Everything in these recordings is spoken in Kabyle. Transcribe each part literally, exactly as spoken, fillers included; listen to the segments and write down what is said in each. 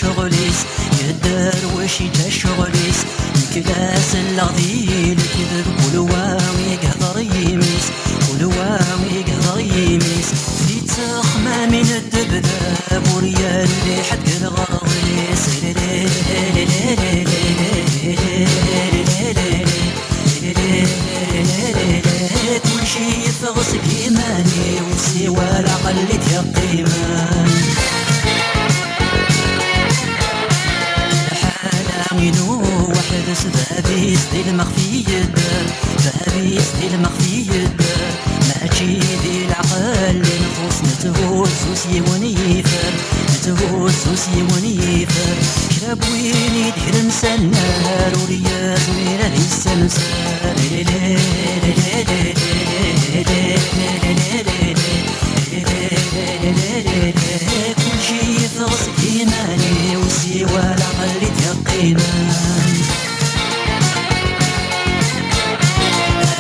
ccɣel-is, yedderwec iǧǧa ccɣel-is. Nekk la selleɣ di lekdeb, kul wa i yehder yimi-s, kul wa i yehder yimi-s. Di ttexmamin ddebdeb, ur yelli ḥedd deg lɣerḍ-is. Kulci yeffeɣ seg iman-iw, siwa lɛeqel i d-yeqqimen. Lḥala-inu weḥd-s, bab-is di lmeɣf i yedder, bab-is di lmeɣf i yedder. Mačči di leɛqel i nxuṣ, netthuzzu s yiwen yifer, netthuzzu s yiwen yifer. Kra n win i d-ilemsan nnar, ur yezmir ad yessemser. Kulci yeffeɣ seg iman-iw, siwa lɛeqel i d-yeqqimen.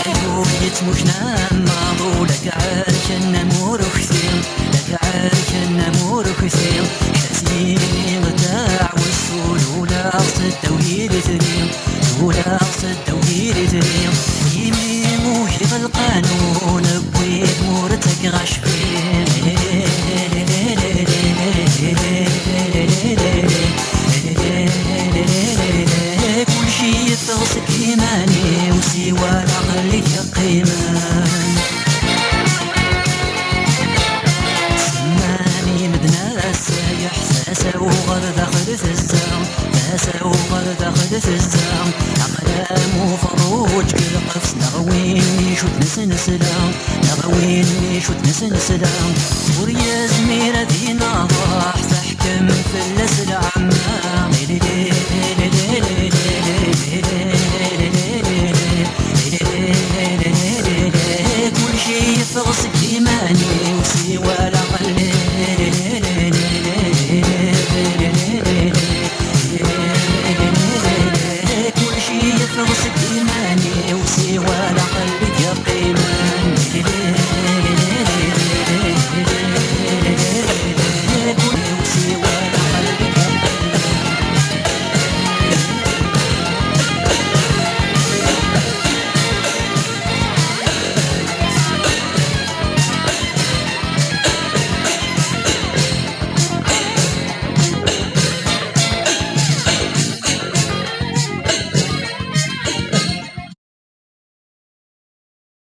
Ayul yettmujnammeḍ, ula k-ɛerken am urukti, la k-ɛerken am urukti. Ḥasin i ɣ-d-aɛwessu, luleɣ seddaw yiri-tni, luleɣ seddaw yiri-tni. Imi uhiɣ lqanun, wwid mur ttakeɣ acfi. Kulci yeffeɣ seg iman-iw, siwa lɛeqel i yeqqimen. Semman i medden ass-a, yeḥsas awɣer daxel tezza, tasa uɣer daxel tezza. Aqlam uferruǧ deg lqefs, neɣ win icudden s nesla, neɣ win icudden s nesla. Ur yezmir ad inaḍeḥ, teḥkem fell-as lɛemma.